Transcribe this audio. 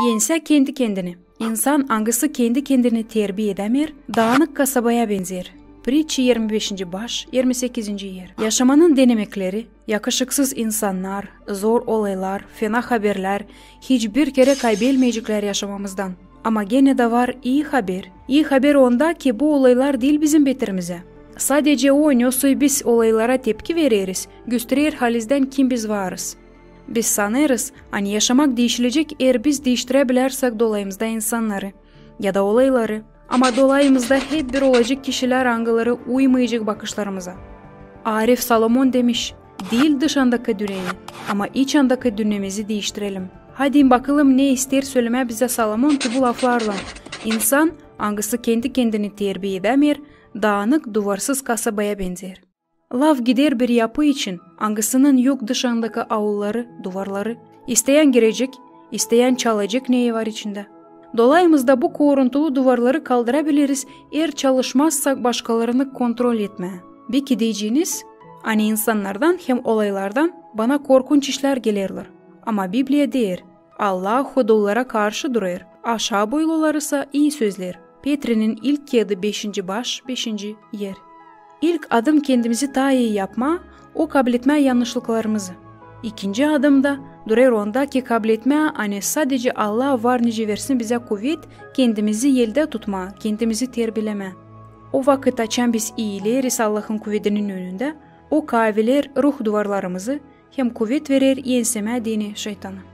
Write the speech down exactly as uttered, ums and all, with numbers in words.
Ensä kendi-kendini. İnsan, angısı kendi-kendini terbiya edämeer, daanık kasabaya benzeer. Pritçi, irmi beşinci baş, irmi sekizinci er. Yaşamanın denemekleri, yakışıksız insannar, zor olaylar, fena haberlär hiçbir kerä kaybelmeyeceklär yaşamamızdan. Ama genä dä var ii haber. İi haber onda, ki bu olaylar diil bizim beterimizä. Sadece o, nesoy biz olaylara tepki vereriz, gösterer halizdän, kim biz varız. Biz sanêrız, ani yaşamak diişilecek, eer biz diiştiräbilersäk dolayımızda insannarı ya da olayları. Ama dolayımızda hep bir olacek kişilär, angıları uymayacek bakışlarımıza. Arif Salomon demiş: "Diil dışandakı dünneni, ama içandakı dünnemizi diiştirelim." Hadi bakalım, ne isteer sölemää bizä Salomon ki bu laflarlan: İnsan, angısı kendi-kendini terbiya edämeer, daanık, duvarsız kasabaya benzeer. Laf gider bir yapı için, angısının yok dışandakı aulları, duvarları. İsteyän girecek, isteyän çalacek, ne var içindä. Dolayımızda bu koruntulu duvarları kaldırabiliriz, eer çalışmazsak başkalarını kontrol etmää. Beki deyeceniz, ani insannardan hem olaylardan bana korkunç işlär gelerlär. Ama Bibliya deer: Allah hudullara karşı durêr, aşaa boyluları sa ii sözleer. Petrinin ilk kiyadını, beşinci baş, beşinci er. İlk adım kendimizi taa ii yapmaa, o kabletmää yannışlıklarımızı. İkinci adım da durêr onda, ki kabletmää, ani sadece Allah var nicä versin bizä kuvet kendimizi eldä tutmaa, kendimizi terbilemää. O vakıt, açan biz iileriz Allahın kuvedinin önündä, o kaaveler ruh duvarlarımızı hem kuvet verer ensemää deyni şeytanı.